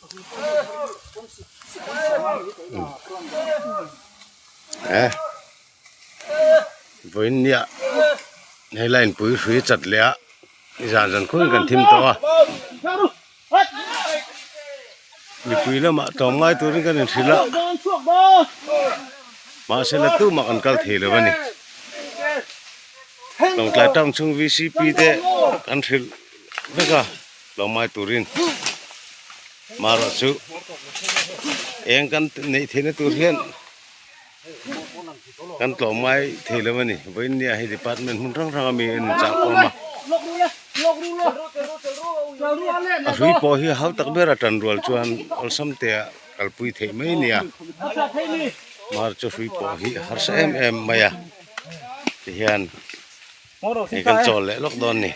Eh vawiin nia hei line pui hrui chat leh a nizan zan khuin kan thim tawh a mipui lamah tlawm ngai turin kan inhrilh a mahse la tumah kan kal thei lo a ni Lawngtlai town chhung V_C_P te kan hrilh vek a tlawm ngai turin marawh chu eng kan neih theihna tur hian. Kan tlawm ngai thei lo a ni. Vawiin nia hei department hmun hrang hrang a mi an inchah khawm a. A hrui pawh hi hau tak ber a tan rual chuan awlsam te ah kalpui theih mai a nia. Mar chu hrui pawh hi harsa em em mai a tihian hei kan chawl leh lawk dawn a ni.